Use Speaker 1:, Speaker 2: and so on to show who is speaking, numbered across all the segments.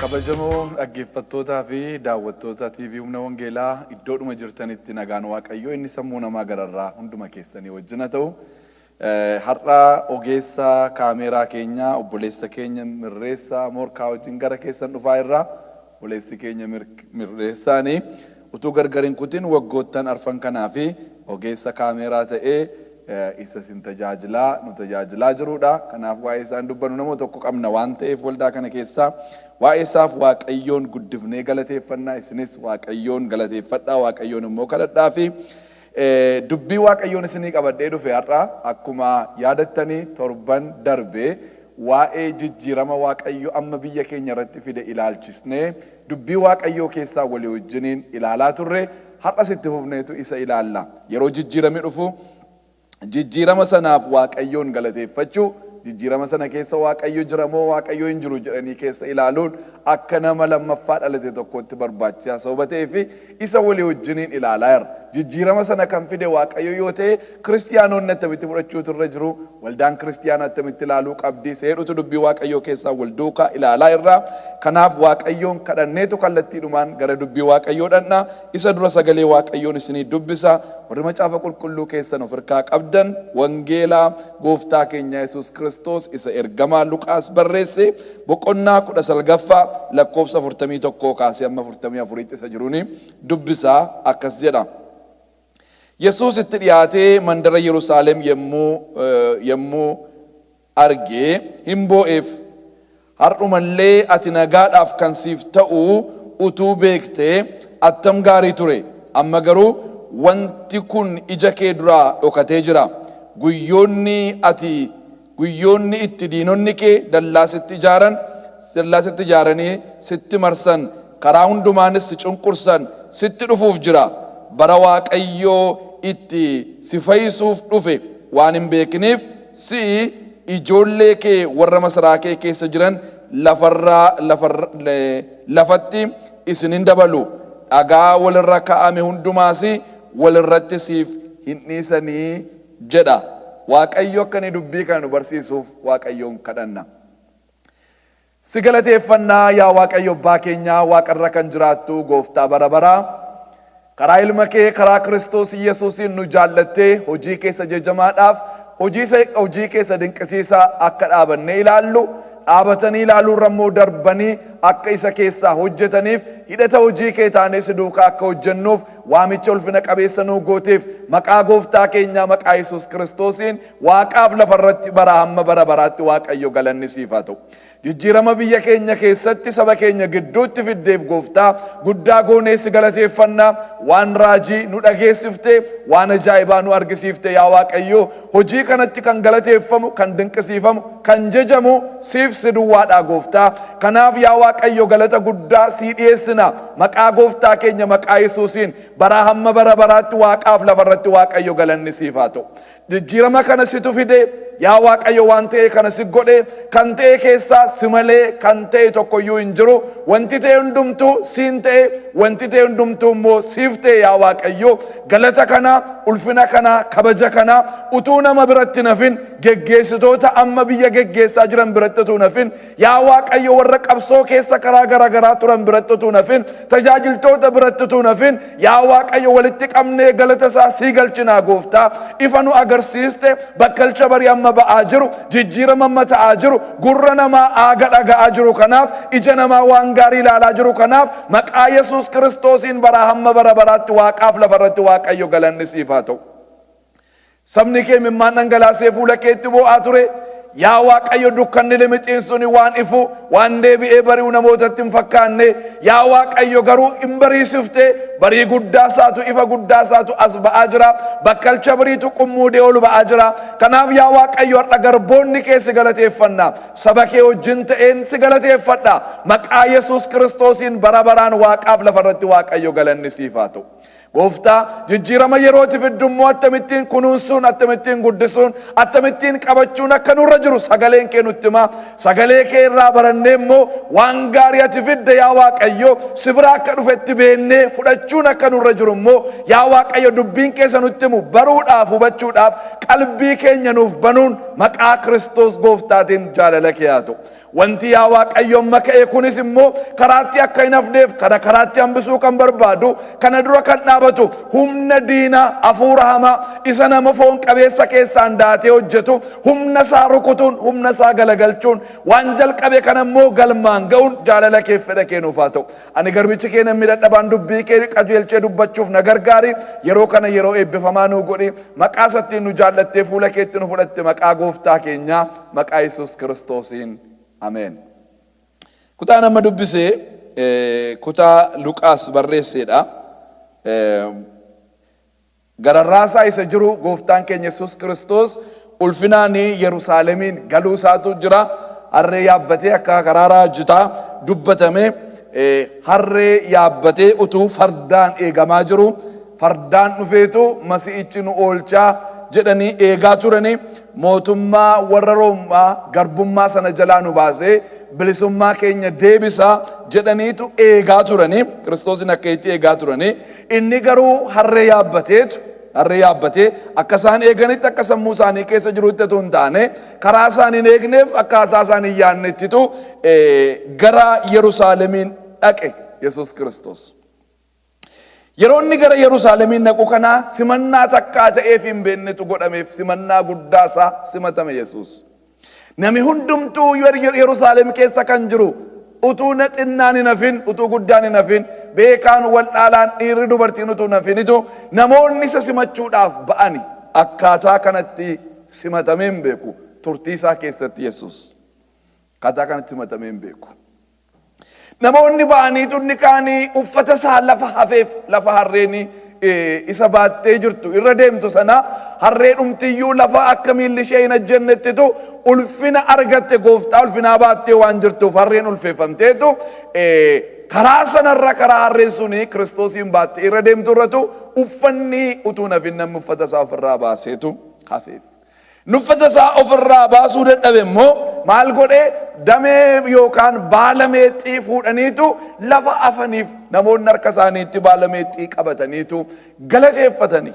Speaker 1: Kabajamoo dhaggeeffattootaa fi daawwattoota TV Humna Wangeelaa, iddoodhuma jirtanitti nagaan Waaqayyoo inni sammuu namaa gararraa hunduma keessanii wajjin haa ta'u. Har'a ogeessa kaameeraa keenya, obboleessa keenya Mirreessaa Morkaa wajjin gara keessan dhufaa irraa. Obboleessi keenya Mirreessaani utuu gargar hin kutin waggoottan arfan kanaa fi ogeessa kaameeraa ta'ee isa isin tajaajilaa, nu tajaajilaa jiruudha. Kanaaf waa'ee isaan dubbannu nama tokko qabna waan ta'eef, waldaa kana keessaa waa'ee isaaf Waaqayyoon guddifnee galateeffannaa. Isinis Waaqayyoon galateeffadhaa, Waaqayyoon immoo kadhadhaa. Fi dubbii Waaqayyoon isinii qabadhee dhufe har'a, akkuma yaadattanii torban darbe waa'ee jijjiirama Waaqayyo amma biyya keenya irratti fide ilaalchisnee dubbii Waaqayyoo keessaa walii wajjiniin ilaalaa turre. Har'as itti fufneetu isa ilaalla. Yeroo jijjiirami dhufu jijjiirama sanaaf Waaqayyoon galateeffachuu, jijjiirama sana keessa Waaqayyo jira moo Waaqayyo hin jiru jedhanii keessa ilaaluun akka nama lammaffaa dhalate tokkotti barbaachisaa sababa ta'eef isa walii wajjiniin ilaalaa jirra. Jijjiirama sana kan fide Waaqayyo yoo ta'e, kiristiyaanonni attamitti fudhachuutu irra jiru, waldaan kiristiyaanaa attamitti ilaaluu qabdi, seedhutu dubbii Waaqayyoo keessaa wal duukaa ilaalaa irra. Kanaaf Waaqayyoon kadhanneetu kallattiidhumaan gara dubbii Waaqayyoo dhanna. Isa dura sagalee Waaqayyoon isinii dubbisa. Warri macaafa qulqulluu keessan of harkaa qabdan, Wangeelaa Gooftaa keenya Yesuus Kiristoos isa ergamaa Luqaas barreesse boqonnaa 19ffaa lakkoofsa 41 kaasee amma 44tti isa jiruuni dubbisaa. Akkas jedha. Yesuus itti dhiyaatee mandara Yerusaalem yommuu arge hin boo'eef. "Har'umallee ati nagaadhaaf kan siif ta'u utuu beektee attam gaarii ture! Amma garuu wanti kun ija kee duraa dhokatee jira. Guyyoonni itti diinonni kee dallaa sitti ijaaranii sitti marsan, karaa hundumaanis si cunqursan sitti dhufuuf jira. Bara Waaqayyoo itti si fayyisuuf dhufe waan hin beekiniif, si'i ijoollee kee warra masaraa kee keessa jiran lafarraa lafatti isin hin dabalu. Dhagaa walirra kaa'ame hundumaas walirratti siif hin dhiisanii," jedha. Waaqayyo akka inni dubbii kana nu barsiisuuf Waaqayyoon kadhanna. Si galateeffannaa, yaa Waaqayyo Abbaa keenyaa, waaqarra kan jiraattu, Gooftaa bara baraa. Karaa ilma kee, karaa Kiristoos Yesuusiin nu jaallattee hojii keessa jajamaadhaaf, hojii keessa dinqisiisaa akka dhaabannee ilaallu, dhaabatanii ilaaluurra immoo darbanii akka isa keessaa hojjetaniif, hidhata hojii kee taanee si duukaa akka hojjennuuf waamicha ulfina qabeessa nuu gooteef, maqaa Gooftaa keenyaa, maqaa Yesuus Kiristoosiin waaqaaf lafarratti bara hamma bara baraatti Waaqayyo galanni siif haa ta'u. Jijjiirama biyya keenya keessatti saba keenya gidduutti fiddeef Gooftaa guddaa goonee si galateeffannaa. Waan raajii nu dhageessifte, waan ajaa'ibaa nu argisiifte, yaa Waaqayyo, hojii kanatti kan galateeffamu, kan dinqisiifamu, kan jajamu siif si duwwaadha, Gooftaa. Kanaaf yaa Waaqayyo, galata guddaa sii dhiyeessina. Maqaa Gooftaa keenya, maqaa Yesuusiin baraa hamma bara baraatti waaqaaf lafarratti Waaqayyo galanni siif haa ta'u. Jijjiirama kana situ fide, yaa Waaqayyo. Waan ta'e kana si godhe. Kan ta'e keessaa si malee kan ta'e tokkoyyuu hin jiru. Wanti ta'e hundumtuu siin ta'e, wanti ta'e hundumtuu immoo siif ta'e. Yaa Waaqayyo, galata kana, ulfina kana, kabaja kana utuu nama biratti nafin, geggeessitoota amma biyya geggeessaa jiran biratti utuu nafin, yaa Waaqayyo, warra qabsoo keessa karaa garaa garaa turan biratti utuu nafin, tajaajiltoota biratti utuu nafin, yaa Waaqayyo, walitti qabnee galata isaa sii galchinaa, Gooftaa. Ifa nu agarsiiste, bakkalcha barii amma ba'aa jiru, jijjiirama amma ta'aa jiru, gurra namaa aaga dhaga'aa jiru kanaaf, ija namaa waan gaarii ilaalaa jiru kanaaf, maqaa Yesuus Kiristoosiin baraa hamma bara baraatti waaqaaf lafarratti Waaqayyo galanni siif haa ta'u. Sabni kee imimmaan dhangalaasee fuula keetti boo'aa ture. Yaa Waaqayyo, dukkanni limixiin suni waan ifu, waan deebi'ee bari'u namootatti hin fakkaanne. Yaa Waaqayyo, garuu hin bariisifte. Barii guddaa isaatu, ifa guddaa isaatu as ba'aa jira. Bakkalcha bariitu qummuudee ol ba'aa jira. Kanaaf yaa Waaqayyo, har'a garboonni kee si galateeffanna. Saba kee wajjin ta'een si galateeffadha. Maqaa Yesuus Kiristoosiin bara baraan waaqaaf lafarratti Waaqayyo galanni siif haa ta'u. Gooftaa, jijjiirama yerooti fiddummoo akkamittiin kunuunsuun, akkamittiin guddisuun, akkamittiin qabachuun akka nurra jiru sagaleen kee nutti hima. Sagalee kee irraa barannee immoo waan gaarii ati fidde, yaa Waaqayyo, si biraa akka dhufetti beennee fudhachuun akka nurra jiru immoo, yaa Waaqayyo, dubbiin keessa nutti himu baruudhaaf, hubachuudhaaf Qalbii keenya nuuf banuun maqaa Kiristoos gooftaatiin jaalala kee haa ta'u. Wanti yaa Waaqayyo amma ka'e kunis immoo karaatti akka hin hafneef kana karaatti hambisuu kan barbaadu, kana dura kan dhaabatu humna diinaa, hafuura hamaa isa nama foon qabeessa keessaan daatee hojjetu, humna isaa rukutuun, humna isaa galagalchuun, waan jalqabe kana immoo galmaan ga'uun jaalala kee, fedha kee nuuf haa ta'u. Ani garbichi kee namni dadhabaan dubbii kee qajeelchee dubbachuuf na gargaari. Yeroo kana yeroo eebbifamaa nuu godhi. Maqaa isattiin nu jaallattee fuula keetti nu fudhatte, maqaa gooftaa keenyaa, maqaa Yesuus Kiristoosiin. Ameen. Kutaan amma dubbise kutaa Luqaas barreesseedha. Gararraasaa isa jiru gooftaan keenya Yesuus Kiristoos ulfinaan Yerusaalemiin galuu isaatu jira. Harree yaabbatee akka karaa raajitaa dubbatame, harree yaabbatee utuu fardaan eegamaa jiru, fardaan dhufeetu masi'ichi nu oolchaa jedhanii eegaa turanii, mootummaa warra Roomaa garbummaa sana jalaa nu baasee bilisummaa keenya deebisaa jedhaniitu eegaa turanii, Kiristoosin akka itti eegaa turanii. Inni garuu harree yaabbateetu, harree yaabbatee akka isaan eeganitti, akka sammuu isaanii keessa jirutti otoo hin taane, karaa isaan hin eegneef akka haasaa isaan hin yaadnettitu gara Yerusaalemiin dhaqe Yesuus Kiristoos. Yeroo inni gara Yerusaalemiin dhaqu kana simannaa takkaa ta'eef hin beeknetu godhameef. Simannaa guddaa isaa simatame Yesuus. Nami hundumtuu Yerusaalem keessa kan jiru, utuu na xinnaan hin hafin, utuu guddaan hin hafin, beekaan waldhaalaan, dhiirri dubartiin utuu hin hafinitu namoonni isa simachuudhaaf ba'ani. Akkaataa kanatti simatamee hin beeku turtii isaa keessatti Yesuus. Akkaataa kanatti simatamee hin beeku. Namoonni ba'aniitu inni kaanii uffata isaa lafa hafeef, lafa harreen isa baattee jirtu irra deemtu sana, harree dhumtiyyuu lafa akka miilli ishee hin ajjennettitu ulfina argatte. Gooftaa ulfinaa baattee waan jirtuuf harreen ulfeeffamteetu karaa sanarra, karaa harreen suni Kiristoosiin baattee irra deemtu irratu uffanni utuu nafin namni uffata isaa ofirraa baaseetu hafeef. Uffata isaa ofirraa baasuu dadhabe immoo maal godhee? Damee yookaan baala meexxii fuudhaniitu lafa afaniif. Namoonni harka isaaniitti baala meexxii qabataniitu galateeffatanii.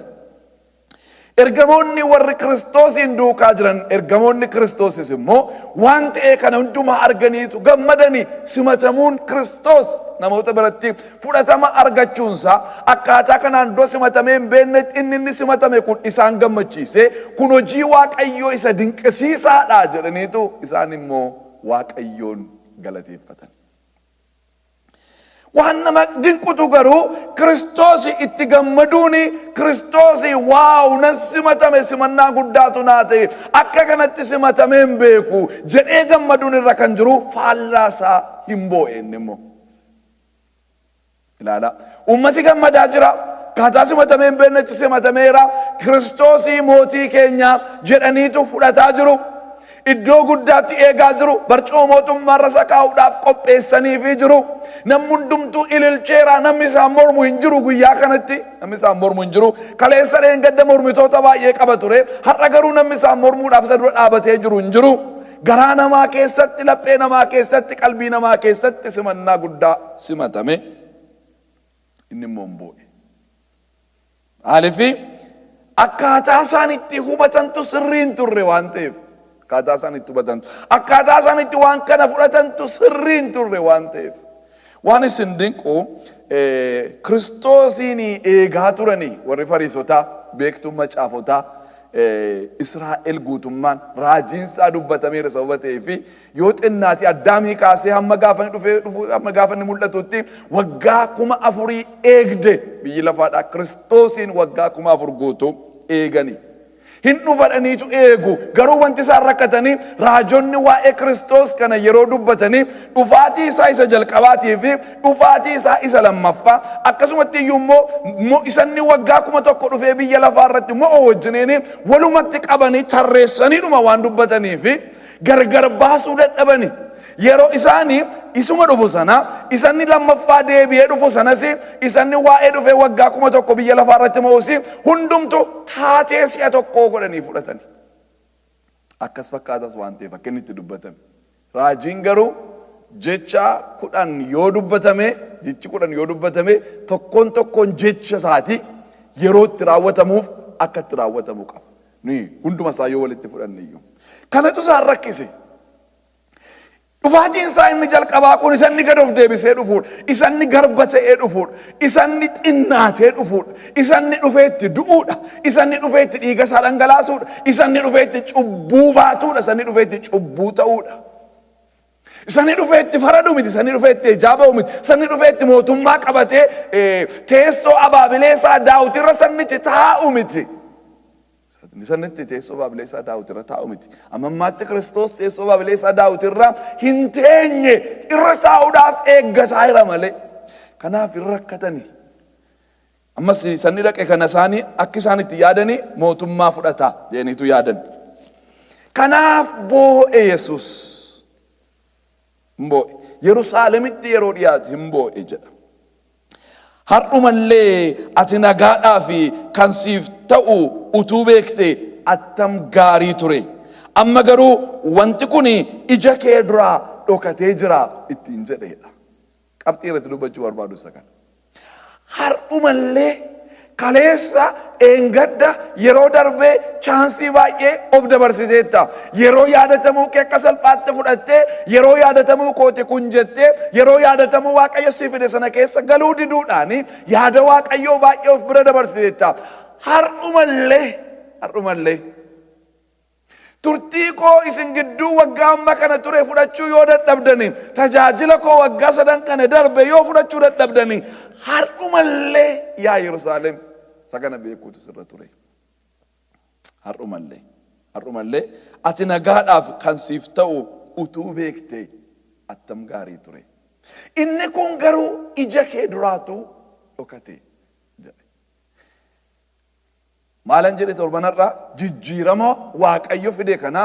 Speaker 1: Ergamoonni warri Kiristoosiin duukaa jiran, ergamoonni Kiristoosis immoo waan ta'e kana hundumaa arganiitu gammadanii. Simatamuun Kiristoos, namoota biratti fudhatama argachuunsaa, akkaataa kanaan dura simatamee hin beeknetti inni simatame kun isaan gammachiise. Kun hojii Waaqayyoo isa dinqisiisaadha jedhaniitu isaan immoo Waaqayyoon galateeffatan. Waan nama dinqutu garuu Kiristoos itti gammaduuni, Kiristoos "Wow, nan simatame, simannaa guddaatu naa ta'e, akka kanatti simatamee hin beeku" jedhee gammaduun irra kan jiru, faallaasaa hin boo'e inni immoo. Ilaala. Uummati gammadaa jira. Akkaataa simatamee hin beeknetti simatameera. Kiristoosii mootii keenya jedhaniitu fudhataa jiru. Iddoo guddaatti eegaa jiru. Barcuma mootummaarra isa kaa'uudhaaf qopheessaniifii jiru. Namni hundumtuu ililcheera. Namni isaan mormu hin jiru guyyaa kanatti. Namni isaan mormu hin jiru. Kaleessa dheengadda mormitoota baay'ee qaba ture. Har'a garuu namni isaan mormuudhaaf isa dura dhaabatee jiru hin jiru. Garaa namaa keessatti, laphee namaa keessatti, qalbii namaa keessatti simannaa guddaa simatame. Inni immoo hin boo'e. Maaliif? Akkaataa isaan itti hubatantu sirrii hin turre waan ta'eef. Akkaataa isaan itti hubatantu, akkaataa isaan itti waan kana fudhatantu sirrii hin turre waan ta'eef. Waan isin dinqu, Kiristoosiin eegaa turanii warri Fariisotaa, beektuun macaafotaa, Israa'el guutummaan raajiinsaa dubbatameera sababa ta'ee fi yoo xinnaati Addaamii kaasee hamma gaafa inni dhufee dhufu, hamma gaafa inni mul'atutti waggaa 4000 eegde biyyi lafaadhaa. Kiristoosiin waggaa 4000 guutuu eeganii. Hin dhufadhaniitu eegu. Garuu wanti isaan rakkatanii, raajonni waa'ee Kiristoos kana yeroo dubbatanii, dhufaatii isaa isa jalqabaatii fi dhufaatii isaa isa lammaffaa, akkasumatti iyyuu immoo isanni waggaa 1000 dhufee biyya lafaa irratti mo'o wajjiniin walumatti qabanii tarreessaniidhuma waan dubbatanii fi gargar baasuu dadhabanii. Yeroo isaanii isuma dhufu sana, isanni lammaffaa deebi'ee dhufu sanas, isanni waa'ee dhufee waggaa 1000 biyya lafaa irratti mo'us hundumtu taatee si'a tokkoo godhanii fudhatani. Akkas fakkaatas waan ta'eef akka inni itti dubbatame. Raajiin garuu jecha 10 yoo dubbatame, jechi 10 yoo dubbatame, tokkoon tokkoon jecha isaati yeroo itti raawwatamuuf akka itti raawwatamu qaba. Nuyi hunduma isaa yoo walitti fudhanne iyyuu. Kanatu isaan rakkise. Dhufaatiin isaa inni jalqabaa kun isa inni gad of deebisee dhufuudha. Isa inni garba ta'ee dhufuudha. Isa inni xinnaatee dhufuudha. Isa inni dhufee itti du'uudha. Isa inni dhufee itti dhiiga isaa dhangalaasuudha. Isa inni dhufee itti cubbuu baatuudha. Isa inni dhufee itti cubbuu ta'uudha. Isa inni dhufee itti faradu miti. Isa inni dhufee itti ejaa ba'u miti. Isa inni dhufee itti mootummaa qabatee teessoo abaabilee isaa Daawit irra isa inni itti taa'u miti. Inni sanitti teessoo abaabilee isaa Daawit irra taa'u miti. Amma ammaatti Kiristoos teessoo abaabilee isaa Daawit irra hin teenye, irra taa'uudhaaf eeggataa jira malee. Kanaaf hin rakkatani. Ammas sanni dhaqe kana isaanii akka isaan itti yaadanii mootummaa fudhata jedhaniitu yaadan. Kanaaf boo'e Yesuus. Hin boo'e. Yerusaalemitti yeroo dhiyaate hin boo'e jedha. Har'umallee ati nagaadhaa fi kan siif ta'u utuu beekte attam gaarii ture. Amma garuu wanti kun ija kee duraa dhokatee jira ittiin jedheedha. Qabxii irratti dubbachuu barbaadu isa kana. Har'umallee kaleessa dheengadda yeroo darbee chance baay'ee of dabarsiteetta. Yeroo yaadatamuu kee akka salphaatti fudhattee, yeroo yaadatamuu kooti kun jettee, yeroo yaadatamuu Waaqayyo si fide sana keessa galuu diduudhaan yaada Waaqayyoo baay'ee of bira dabarsiteetta. Har'umallee, har'umallee turtii koo isin gidduu waggaa amma kana ture fudhachuu yoo dadhabdani, tajaajila koo waggaa 3 kana darbe yoo fudhachuu dadhabdani, har'umallee yaa Yerusaalem, isa kana beekuutu sirra ture. Har'umallee, har'umallee ati nagaadhaaf kan siif ta'u utuu beekte attam gaarii ture. Inni kun garuu ija kee duraatu dhokate jedhe. Maalan jedhe torbanarraa? Jijjiirama Waaqayyo fide kana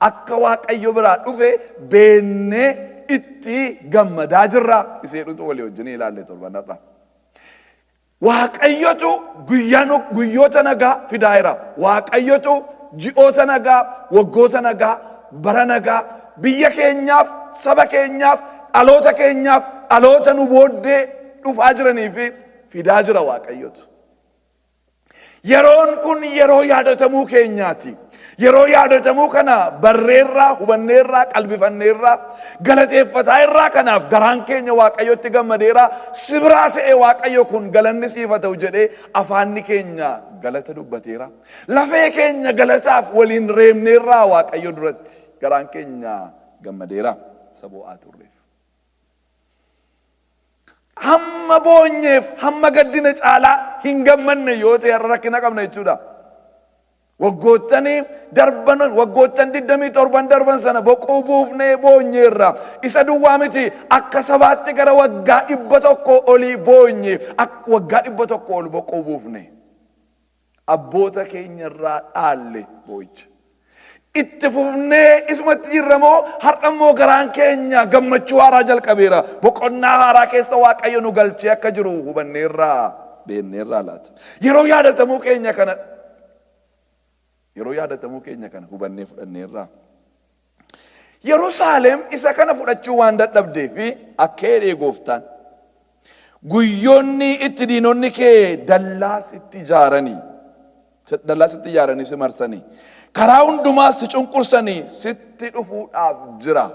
Speaker 1: akka Waaqayyo biraa dhufe beennee itti gammadaa jirra. Iseedhutu walii wajjin ilaalle torbanarraa. Waaqayyotu guyyoota nagaa fidaa jira. Waaqayyotu ji'oota nagaa, waggoota nagaa, bara nagaa biyya keenyaaf, saba keenyaaf, dhaloota keenyaaf, dhaloota nu booddee dhufaa jiranii fi fidaa jira Waaqayyotu. Yeroon kun yeroo yaadatamuu keenyaati. Yeroo yaadatamuu kana barreerraa, hubanneerraa, qalbifanneerraa, galateeffataa irraa, kanaaf garaan keenya Waaqayyotti gammadeeraa, si biraa ta'e Waaqayyo kun galanni siif haa ta'u jedhee afaanni keenya galata dubbateera. Lafee keenya galataaf waliin reebneerraa, Waaqayyo duratti garaan keenya gammadeera. Isa boo'aa turreef. Hamma boonyeef, hamma gaddina caalaa hin gammanne yoo ta'e, har'a rakkina qabna jechuudha. Waggoottanii darban, waggoottan 27 darban sana boquu buufnee boonyeerra. Isa duwwaa miti, akka sabaatti gara waggaa 100 olii boonye, waggaa 100 ol boquu buufne. Abboota keenya irraa dhaalle boo'icha. Itti fufnee isumatti jirra moo har'a immoo garaan keenya gammachuu haaraa jalqabeera? Boqonnaa haaraa keessa Waaqayyo nu galchee akka jiru hubanneerraa, beekneerraa laata? Yeroo yaadatamuu keenya kana, yeroo yaadatamuu keenya kana hubannee fudhanneerraa? Yerusaalem isa kana fudhachuu waan dadhabdee fi akka jedhee gooftaan, guyyoonni itti diinonni kee dallaa sitti ijaaranii si marsanii, karaa hundumaas si cunqursanii sitti dhufuudhaaf jira.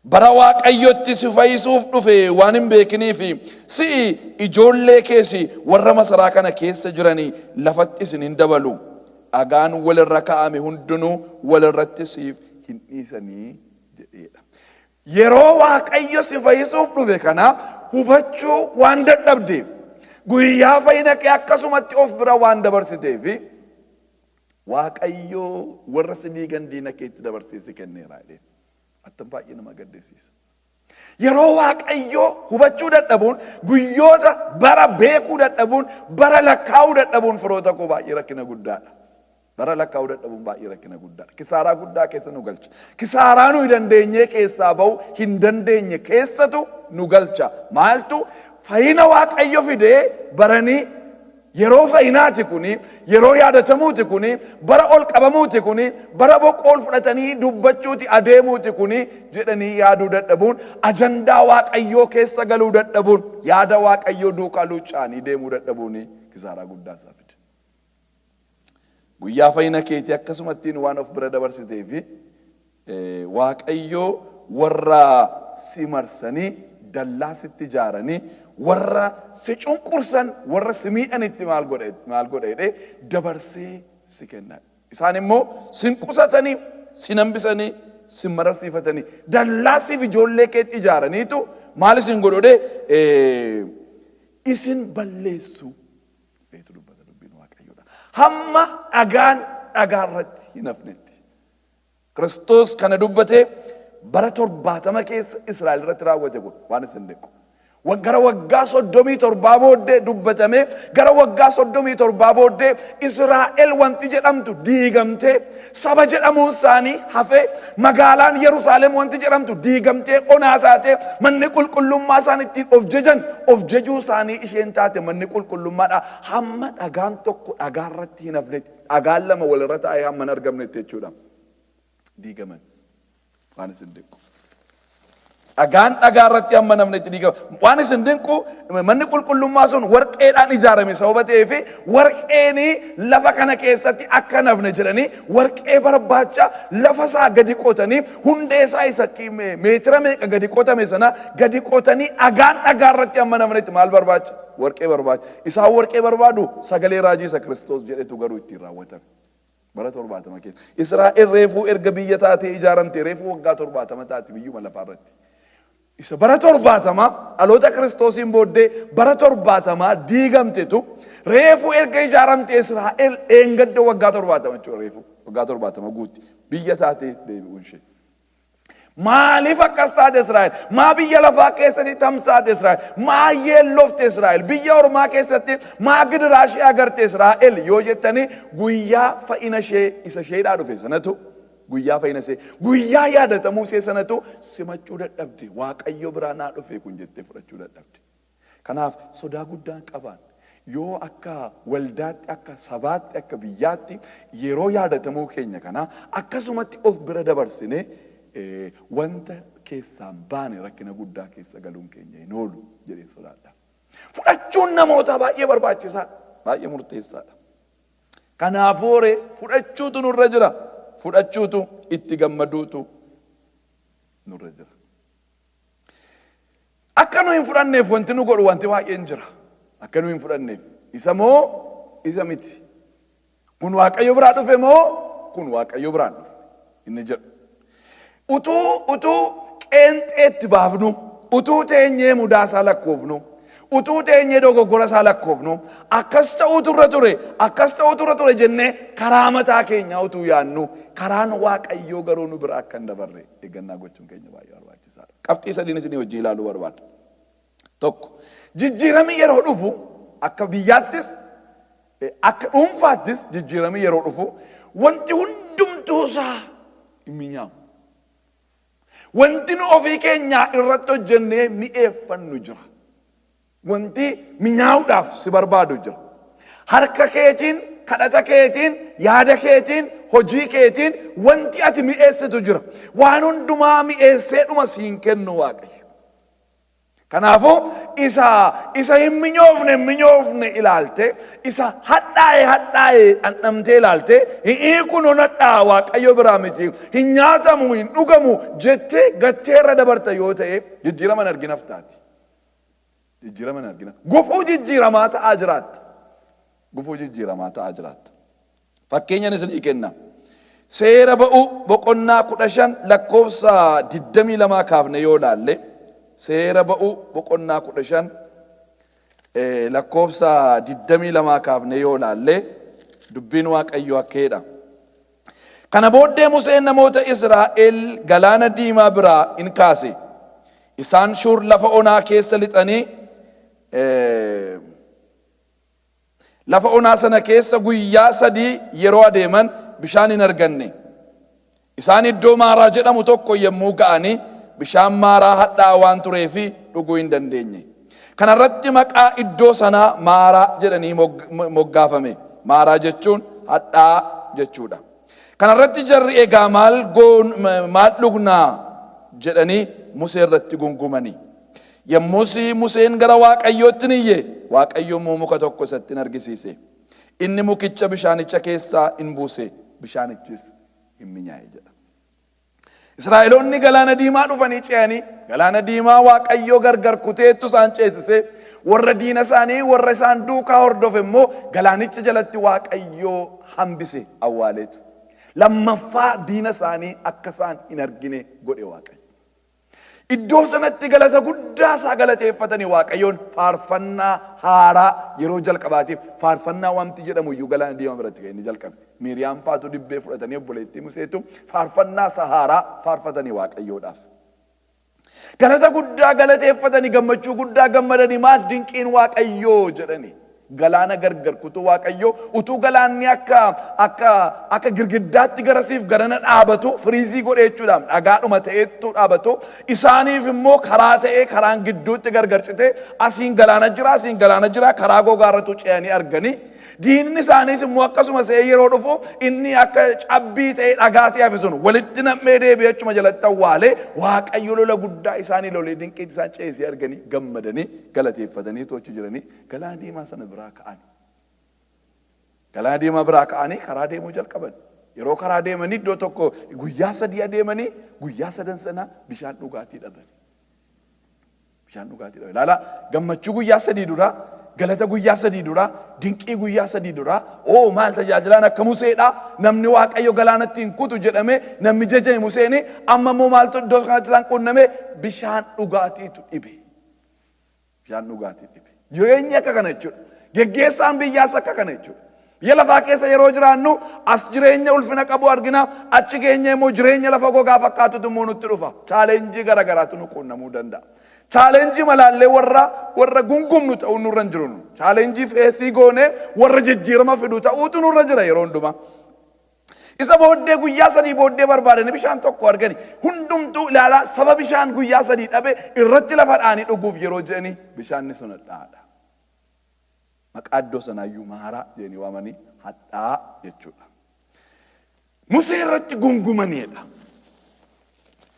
Speaker 1: Bara Waaqayyotti si fayyisuuf dhufe waan hin beekinii fi si'i ijoollee keesi warra masaraa kana keessa jiranii lafatti isin hin dabalu. Dhagaan walirra kaa'ame hundinuu walirratti siif hin dhiisanii jedheedha. Yeroo Waaqayyo si fayyisuuf dhufe kana hubachuu waan dadhabdeef, guyyaa fayyina kee akkasumatti of bira waan dabarsiteefi, Waaqayyo warra si diigan diina keetti dabarsee si kenneera jedheen. Attam baay'ee nama gaddisiisa. Yeroo Waaqayyoo hubachuu dadhabuun, guyyoota bara beekuu dadhabuun, bara lakkaa'uu dadhabuun, firoota koo, baay'ee rakkina guddaadha. Bara lakkaa'uu dadhabuun baay'ee rakkina guddaadha. Kisaaraa guddaa keessa nu galcha. Kisaaraa nuyi dandeenyee keessaa ba'uu hin dandeenye keessatu nu galcha. Maaltu fayyina Waaqayyo fidee baranii, yeroo fayyinaati kuni, yeroo yaadatamuuti kuni, bara ol qabamuuti kuni, bara boqool fudhatanii dubbachuuti adeemuuti kuni jedhanii yaaduu dadhabuun, ajandaa Waaqayyoo keessa galuu dadhabuun, yaada Waaqayyoo duukaa luucca'anii deemuu dadhabuun kisaaraa guddaa isaa fide. Guyyaa fayyina keetii akkasumattiin waan of bira dabarsitee fi Waaqayyo warra si marsanii dallaa sitti ijaaranii warra si cunqursan, warra si miidhanitti maal godhe maal godha jedhee dabarsee si kenna. Isaan immoo sin qusatanii, sin hambisanii, sin mararsiifatanii dallaa siif ijoollee keetti ijaaraniitu maal isin godhu jedhee isin balleessu. Eetu dubbata dubbiin Waaqayyoodha. Hamma dhagaan dhagaa irratti hin hafnetti. Kiristoos kana dubbatee bara 70 keessa Israa'el irratti raawwate kun waan isin dinqu. Gara waggaa 37 booddee dubbatamee, gara waggaa 37 booddee Israa'el wanti jedhamtu diigamtee, saba jedhamuun isaanii hafee, magaalaan Yerusaalem wanti jedhamtu diigamtee onaa taatee, manni qulqullummaa isaan ittiin of jajan, of jajuu isaanii isheen taate manni qulqullummaadha, hamma dhagaan tokko dhagaa irratti hin hafnetti, dhagaan lama walirra taa'ee hamma hin argamnetti jechuudha. Diigaman. Waan isin dinqu. Dhagaan dhagaa irratti hamma hin hafnetti diigama. Waan isin dinqu, manni qulqullummaa sun warqeedhaan ijaarame sababa ta'eef, warqeen lafa kana keessatti akka hin hafne jedhanii warqee barbaacha lafa isaa gadi qotanii, hundee isaa isa meetira meeqa gadi qotame sana gadi qotanii, dhagaan dhagaa irratti hamma hin hafnetti maal barbaacha? Warqee barbaacha. Isaan warqee barbaadu, sagalee raajii isa Kiristoos jedhetu garuu ittiin raawwatame. Bara 70 keessa. Israa'el reefuu erga biyya taatee ijaaramte reefuu waggaa 70 taate biyyuma lafaa irratti. Isa bara 70 dhaloota Kiristoosiin booddee bara 70 diigamtetu reefuu erga ijaaramte Israa'el dheengadda waggaa 70 jechuudha, reefuu waggaa 70 guutti biyya taatee deebi'uun ishee. Maaliif akkas taate Israa'el? Maa biyya lafaa keessatti tamsaate Israa'el? Maa yeellofte Israa'el? Biyya ormaa keessatti maa gidiraa ishee agarte Israa'el yoo jettanii, guyyaa fa'ina ishee isa isheedhaa dhufe sanatu, guyyaa fayyina ishee, guyyaa yaadatamuu ishee sanatu simachuu dadhabde. Waaqayyo biraa naa dhufe kun jettee fudhachuu dadhabde. Kanaaf sodaa guddaan qabaan, yoo akka waldaatti, akka sabaatti, akka biyyaatti yeroo yaadatamuu keenya kana akkasumatti of bira dabarsine, wanta keessaan baane rakkina guddaa keessa galuun keenya hin oolu jedhee sodaadha. Fudhachuun namootaa baay'ee barbaachisaadha. Baay'ee murteessaadha. Kanaafuu horee fudhachuutu nurra jira. Fudhachuutu, itti gammaduutu nurra jira. Akka nu hin fudhanneef wanti nu godhu wanti baay'een jira. Akka nu hin fudhanneef. Isa moo isa miti? Kun Waaqayyo biraa dhufe moo kun Waaqayyo biraan dhufe? Inni jedhu. Utuu qeenxeetti baafnu, utuu teenyee mudaa isaa lakkoofnu, utuu teenyee dogoggora isaa lakkoofnu, akkas ta'uutu irra ture, akkas ta'uutu irra ture jennee karaa mataa keenyaa utuu yaadnu, karaan Waaqayyoo garuu nu bira akka hin dabarre eeggannaa gochuun keenya baay'ee barbaachisaadha. Qabxii sadiin isinii wajjin ilaaluu barbaada. Tokko, jijjiiramni yeroo dhufu, akka biyyaattis akka dhuunfaattis jijjiiramni yeroo dhufu, wanti hundumtuu isaa hin minyaawu. Wanti nu ofii keenyaa irratti hojjennee mi'eeffannu jira. Wanti minyaa'uudhaaf si barbaadu jira. Harka keetiin, kadhata keetiin, yaada keetiin, hojii keetiin wanti ati mi'eessitu jira. Waan hundumaa mi'eesseedhuma siin kennu Waaqayyo. Kanaafuu isa hin minyoofne hin minyoofne ilaalte, isa hadhaa'e hadhaa'e dhandhamtee ilaalte, hi'ii kun hadhaa Waaqayyo biraa miti, hin nyaatamu, hin dhugamu jettee gattee irra dabarta yoo ta'e, jijjiirama hin arginaaf taati. Jijjiirama hin argina. Gufuu jijjiiramaa ta'aa jiraatta. Gufuu jijjiiramaa ta'aa jiraatta. Fakkeenyan isinii kenna. Seera Ba'uu boqonnaa 15 lakkoofsa 22 kaafne yoo ilaalle, Seera Ba'uu boqonnaa 15 lakkoofsa 22 kaafne yoo ilaalle, dubbiin Waaqayyoo akka jedha. Kana booddee Museen namoota Israa'el galaana diimaa biraa in kaase. Isaan Shuur lafa onaa keessa lixanii, lafa onaa sana keessa guyyaa 3 yeroo adeeman bishaan hin arganne. Isaan iddoo Maaraa jedhamu tokko yommuu ga'anii, bishaan Maaraa hadhaa'aa waan tureef dhuguu hin dandeenye. Kana irratti maqaa iddoo sanaa Maaraa jedhanii moggaafame. Maaraa jechuun hadhaa'aa jechuudha. Kana irratti jarri, "Egaa maal goon, maal dhugnaa?" jedhanii Musee irratti gungumanii. Yommus Museen gara Waaqayyootti ni iyye, Waaqayyo immoo muka tokko isatti in argisiise. Inni mukicha bishaanicha keessaa in buuse, bishaanichis hin minyaa'e jedha. Israa'eloonni Galaana Diimaa dhufanii ce'anii, Galaana Diimaa Waaqayyoo gargar kuteettu isaan ceesisee, warra diina isaanii warra isaan duukaa hordofe immoo galaanicha jalatti Waaqayyoo hambise, awwaaleetu. Lammaffaa diina isaanii akka isaan hin argine godhe Waaqayyo. Iddoo sanatti galata guddaa isaa galateeffatanii Waaqayyoon faarfannaa haaraa, yeroo jalqabaatiif faarfannaa wanti jedhamu iyyuu Galaana Diimaa biratti kan inni jalqabe. Miiriyaam faatu dibbee fudhatanii, obboleettii Museetu faarfannaa isa haaraa faarfatanii Waaqayyoodhaaf. Galata guddaa galateeffatanii, gammachuu guddaa gammadanii, maal dinqiin Waaqayyoo jedhanii. Galaana gargar kutuu Waaqayyoo, utuu galaanni akka girgiddaatti garasiif garana dhaabatu, freeze godhee jechuudhaan dhagaadhuma ta'eettu dhaabatu, isaaniif immoo karaa ta'ee karaan gidduutti gargar citee, asiin galaana jira, asiin galaana jira, karaa gogaarratu ce'anii arganii, diinni isaaniis immoo akkasuma se'ee yeroo dhufu inni akka cabbii ta'ee dhagaa ta'e hafe sun walitti nam'ee deebi'ee achuma jalatti awwaalee, Waaqayyo lola guddaa isaanii lolee dinqiin isaan ceesee arganii gammadanii galateeffatanii tochi jiranii Galaana Diimaa sana biraa ka'ani. Galaana Diimaa biraa ka'anii karaa deemuu jalqaban. Yeroo karaa deemanii iddoo tokko guyyaa 3 adeemanii, guyyaa sadan sana bishaan dhugaatii dhaban. Bishaan dhugaatii dhaban. Ilaalaa, gammachuu guyyaa 3 duraa, galata guyyaa 3 duraa, dinqii guyyaa 3 duraa, oo maal tajaajilaan akka Museedha, namni Waaqayyo galaanatti hin kutu jedhame, namni jajame Museeni, amma immoo maaltu iddoo kanatti isaan qunname? Bishaan dhugaatiitu dhibe. Bishaan dhugaatii dhibe. Jireenyi akka kana jechuudha. Geggeessaan biyyaas akka kana jechuudha. Biyya lafaa keessa yeroo jiraannu as jireenya ulfina qabu argina, achi keenya immoo jireenya lafa gogaa fakkaatutu immoo nutti dhufa. Challenge garaagaraatu nu quunnamuu danda'a. Challenge malaallee warra gungumnu ta'uu nurra hin jiru. Challenge face goonee warra jijjiirama fidu ta'uutu nurra jira yeroo hundumaa. Isa booddee guyyaa 3 booddee barbaadanii bishaan tokko argani. Hundumtuu, ilaalaa, saba bishaan guyyaa 3 dhabe irratti lafa dha'anii dhuguuf yeroo jedhanii bishaanni sun hadhaa'aadha. Maqaa iddoo sanaayyuu Maaraa jedhanii waamanii, hadhaa jechuudha. Musee irratti gungumaniidha.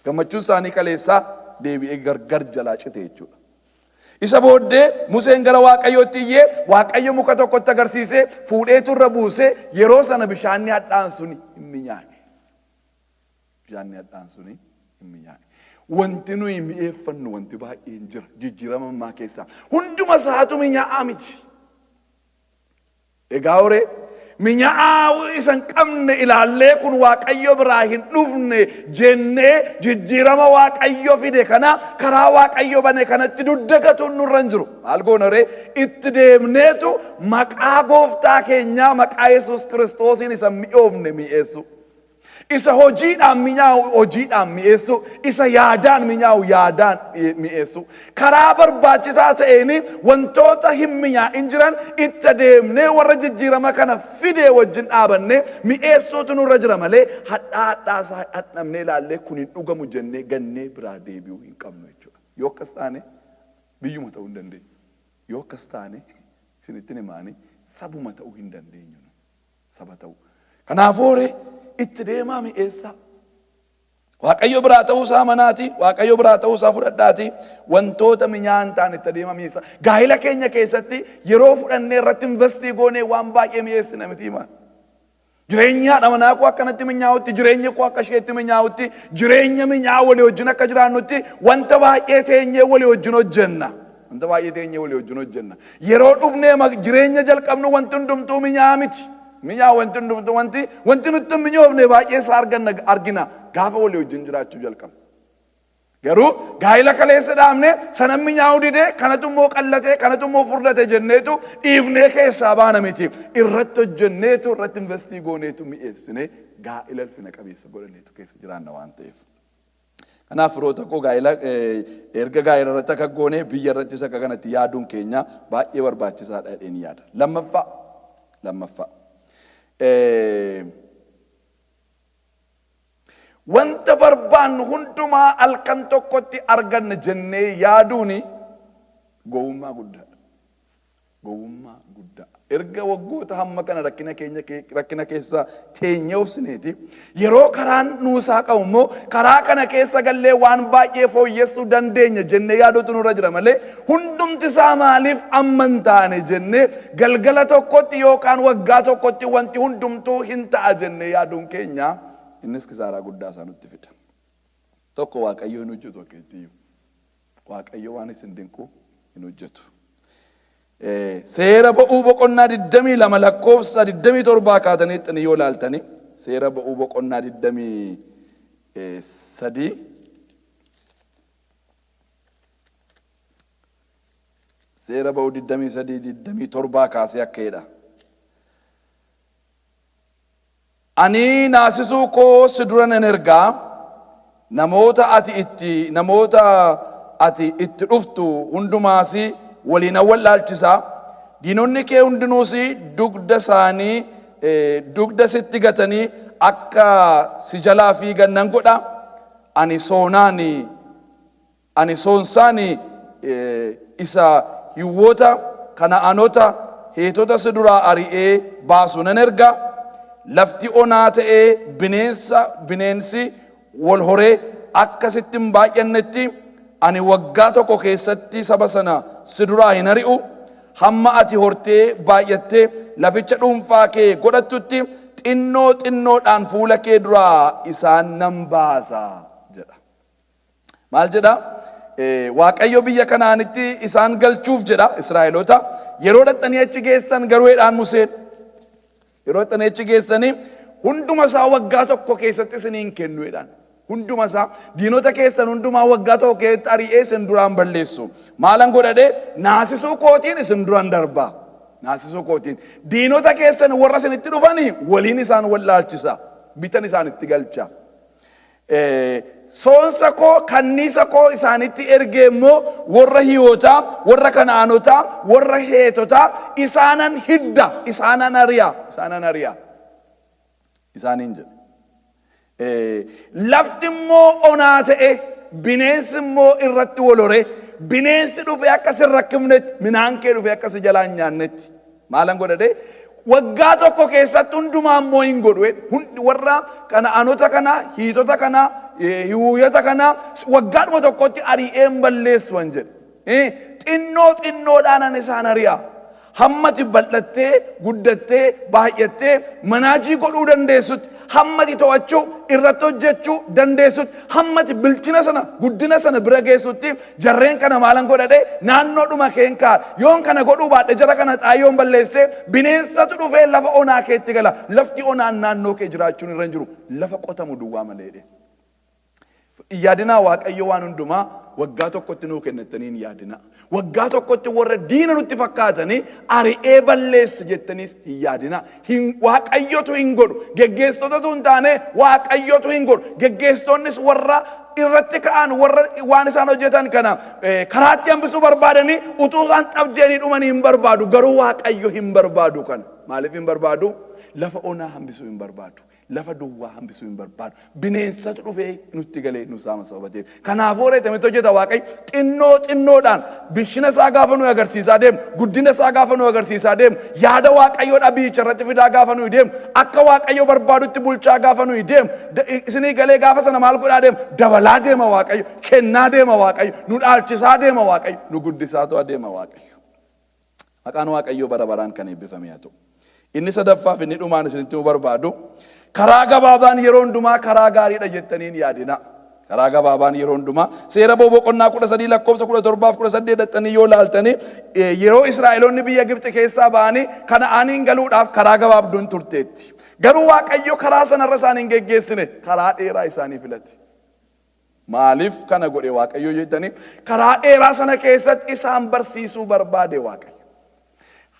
Speaker 1: Gammachuun isaanii kaleessaa deebi'ee gargar jalaa cite jechuudha. Isa booddee Museen gara Waaqayyootti iyyee, Waaqayyo muka tokkotti agarsiisee fuudheetu irra buusee, yeroo sana bishaanni hadhaan suni hin minyaa'e. Bishaanni hadhaan suni hin minyaa'e. Wanti nuyi mi'eeffannu wanti baay'een jira jijjiirama ammaa keessaa. Hunduma isaatu minyaa'aa miti. Egaa horee minya'aa isa hin qabne ilaallee kun Waaqayyo biraa hin dhufne jennee jijjiirama Waaqayyo fide kana, karaa Waaqayyo bane kanatti duddagatuun nurra hin jiru. Maal goona ree? Itti deemneetu maqaa gooftaa keenyaa, maqaa Yesuus Kiristoosiin isa mi'oofne mi'eessu. Isa hojiidhaan mi'aawu hojiidhaan mi'eessu, isa yaadaan mi'aawu yaadaan mi'eessu. Karaa barbaachisaa ta'een wantoota hin mi'aa'in jiran itti adeemnee warra jijjiirama kana fidee wajjin dhaabannee mi'eessuutu nurra jira malee hadhaa hadhaa isaa dhandhamnee ilaallee kun hin dhugamu jennee gannee biraa deebi'uu hin qabnu jechuudha. Yoo akkas taane biyyuma ta'uu hin dandeenyu. Yoo akkas taane, isinittin himaanii, sabuma ta'uu hin dandeenyu. Saba ta'u. Kanaafuu horee itti deemaa mi'eessaa. Waaqayyo biraa ta'uusaa manaati, Waaqayyo biraa ta'uusaa fudhadhaati, wantoota mi'aan ta'an itti adeemaa mi'eessaa. Gaa'ila keenya keessatti yeroo fudhannee irratti invest goonee waan baay'ee mi'eessina miti maal? Jireenyi haadha manaa koo akkanatti mi'aawutti, jireenyi koo akka isheetti mi'aawutti, jireenya mi'aa walii wajjin akka jiraannutti wanta baay'ee teenyee walii wajjin hojjenna. Wanta baay'ee teenyee walii wajjin hojjenna. Yeroo dhufnee jireenya jalqabnu wanti hundumtuu mi'aa miti. Mi'aa wanti hundumtuu, wanti nutti hin mi'oofne baay'ee isaa arganna, argina gaafa walii wajjin jiraachuu jalqabnu. Garuu gaa'ila kaleessa dhaabne sana mi'aa'uu didee, kanatu immoo qallatee, kanatu immoo furdate jenneetu dhiifnee keessaa baana miti. Irratti hojjenneetu, irratti invest gooneetu mi'eessinee gaa'ila ulfina qabeessa godhanneetu keessa jiraanna waan ta'eef. Kanaaf firoota koo, gaa'ila erga gaa'ila irratti akka goone biyya irrattis akka kanatti yaaduun keenya baay'ee barbaachisaadha jedheen yaada. Lammaffaa, wanta barbaannu hundumaa halkan tokkotti arganna jennee yaaduuni gowwummaa guddaadha. Gowwummaa guddaa. Erga waggoota hamma kana rakkina keenya rakkina keessa teenyee obsineeti. Yeroo karaan nuusaa qabu immoo karaa kana keessa gallee waan baay'ee fooyyessuu dandeenya jennee yaaduutu nurra jira malee, hundumti isaa maaliif amma hin taane jennee, galgala tokkotti yookaan waggaa tokkotti wanti hundumtuu hin ta'a jennee yaaduun keenya innis kisaaraa guddaa isaa nutti fida. Tokko, Waaqayyo hin hojjetu akka itti. Waaqayyo waan isin dinqu hin hojjetu. Seera Ba'uu boqonnaa 22 lakkoofsa 27 kaatanii itti yoo ilaaltanii, Seera Ba'uu boqonnaa 23, Seera Ba'uu 23 27 kaasee akka jedha. "Ani naasisuu koo si dura nan ergaa, namoota ati itti dhuftu hundumaas waliin wallaalchisa. Diinonni kee hundinuus dugda isaanii dugda sitti gatanii akka si jalaa fiigan nan godha. Ani soonsaan isa Hiwwoota, Kana'aanota, Heetota si duraa ari'ee baasu nan erga. Lafti onaa ta'ee bineensi wal horee akka sitti hin baay'annetti, ani waggaa tokko keessatti saba sana si duraa hin ari'u. Hamma ati hortee baay'attee laficha dhuunfaa kee godhattutti xinnoo xinnoodhaan fuula kee duraa isaan nan baasa" jedha. Maal jedha? Waaqayyo biyya Kanaanitti isaan galchuuf jedha Israa'eloota. "Yeroo dhaqxanii achi geessan garuu," jedhaan Museen, "yeroo dhaqxanii achi geessanii hunduma isaa waggaa tokko keessatti isiniin kennu," jedhaan. "Hunduma isaa, diinota keessan hundumaa waggaa tokko keessatti ari'ee isin duraan balleessu. Maalan godhadhe? Naasisuu kootiin isin duraan darbaa. Naasisuu kootiin diinota keessan warra isinitti dhufanii waliin isaan wallaalchisa. Bitan isaanitti galcha. Soonsa koo, kanniisa koo isaanitti ergee immoo warra Hiyootaa, warra Kana'aanotaa, warra Heetotaa isaanan hidda, isaanan ari'a, isaanan ari'a," isaaniin jedhe. Lafti immoo onaa ta'e, bineensi immoo irratti wal hore, bineensi dhufee akka sin rakkifnetti, midhaan kee dhufee akka si jalaa hin nyaannetti. Maalan godhadhe? Waggaa tokko keessatti hundumaa immoo hin godhu. Hundi warra Kana'aanota kana, Hiitota kana, Hiwuuyota kana waggaadhuma tokkotti ari'ee hin balleessu an jedhe. Xinnoo xinnoodhaan an isaan ari'a. Hammati bal'attee, guddattee, baay'attee manage godhuu dandeessutti, hammati to'achuu, irratti hojjechuu dandeessutti, hammati bilchina sana, guddina sana bira geessutti jarreen kana maalan godhadhe? Naannoodhuma keen kaa'a. Yoon kana godhuu baadhe, jara kana xaayyoon balleessee, bineensatu dhufee lafa onaa keetti gala. Lafti onaan naannoo kee jiraachuun irra hin jiru. Lafa qotamu duwwaa maleedhe. Yaadinaa, Waaqayyo waan hundumaa waggaa tokkotti nuu kennettanii hin yaadinaa. Waggaa tokkotti warra diina nutti fakkaatanii ari'ee balleessu jettaniis hin yaadinaa. Hin, Waaqayyotu hin godhu. Geggeessitootatu hin taane, Waaqayyotu hin godhu. Geggeessitoonnis warra irratti ka'an, warra waan isaan hojjetan kana karaatti hambisuu barbaadanii, utuu isaan xabjeanii dhumanii hin barbaadu. Garuu Waaqayyo hin barbaadu kana. Maaliif hin barbaadu? Lafa onaa hambisuu hin barbaadu. Lafa duwwaa hambisuu hin barbaadu. Bineensatu dhufee nutti galee nu saama sababa ta'eef. Kanaafuu reetamitti hojjeta Waaqayyo xinnoo xinnoodhaan. Bishina isaa gaafa nu agarsiisaa deemu, guddina isaa gaafa nu agarsiisaa deemu, yaada Waaqayyoodha biyyicha irratti fidaa gaafa nuyi deemu, akka Waaqayyo barbaadutti bulchaa gaafa nuyi deemu, isinii galee gaafa sana maal godhaa deemu? Dabalaa deema Waaqayyo, kennaa deema Waaqayyo, nu dhaalchisaa deema Waaqayyo, nu guddisaatu adeema Waaqayyo. Maqaan Waaqayyoo bara baraan kan eebbifame haa ta'u. Inni sadaffaaf inni dhumaan isinitti himuu barbaadu, karaa gabaabaan yeroo hundumaa karaa gaariidha jettanii hin yaadina. Karaa gabaabaan yeroo hundumaa, Seera boqonnaa 13 lakkoofsa 17f 18 dhaxxanii yoo laaltanii, yeroo Israa'eloonni biyya Gibxi keessaa ba'anii Kana'aaniin galuudhaaf karaa gabaabduun turteetti. Garuu Waaqayyo karaa sanarra isaan hin geggeessine, karaa dheeraa isaanii filate. Maaliif kana godhe Waaqayyo jettanii, karaa dheeraa sana keessatti isaan barsiisuu barbaade Waaqayyo.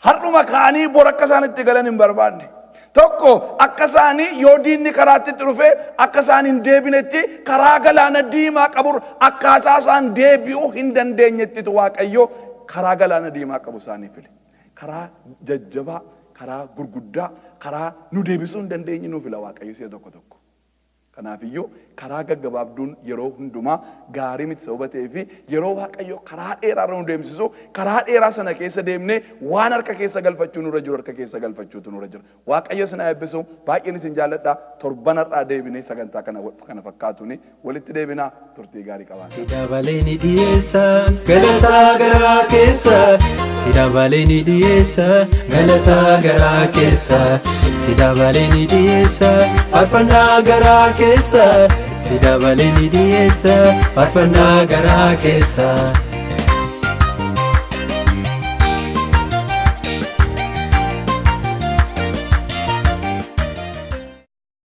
Speaker 1: Har'uma ka'anii bor akka isaan itti galan hin barbaanne. Tokko, akka isaanii yoo diinni karaatti itti dhufe akka isaan hin deebinetti, karaa galaana diimaa qabu akkaataa isaan deebi'uu hin dandeenyettitu Waaqayyo karaa galaana diimaa qabu isaanii file. Karaa jajjabaa, karaa gurguddaa, karaa nu deebisuu hin dandeenye nu fila Waaqayyo si'a tokko tokko. Kanaafiyyuu karaa gaggabaabduun yeroo hundumaa gaarii miti. Sababa ta'eef, yeroo Waaqayyo karaa dheeraa irra nu deemsisu, karaa dheeraa sana keessa deemnee waan harka keessa galfachuu nurra jiru harka keessa galfachuutu nurra jira. Waaqayyo isin haa eebbisu. Baay'een isin jaalladha. Torban har'aa deebinee sagantaa kana fakkaatuuni walitti deebinaa. Turtii gaarii qabaadha.
Speaker 2: Si dabalee ni dhiyeessa galataa garaa keessa. Si dabalee ni dhiyeessa galataa garaa keessa. Si dabalee ni dhiyeessa faarfannaa garaa keessa. Si dabalee ni dhiyeessa faarfannaa garaa keessa.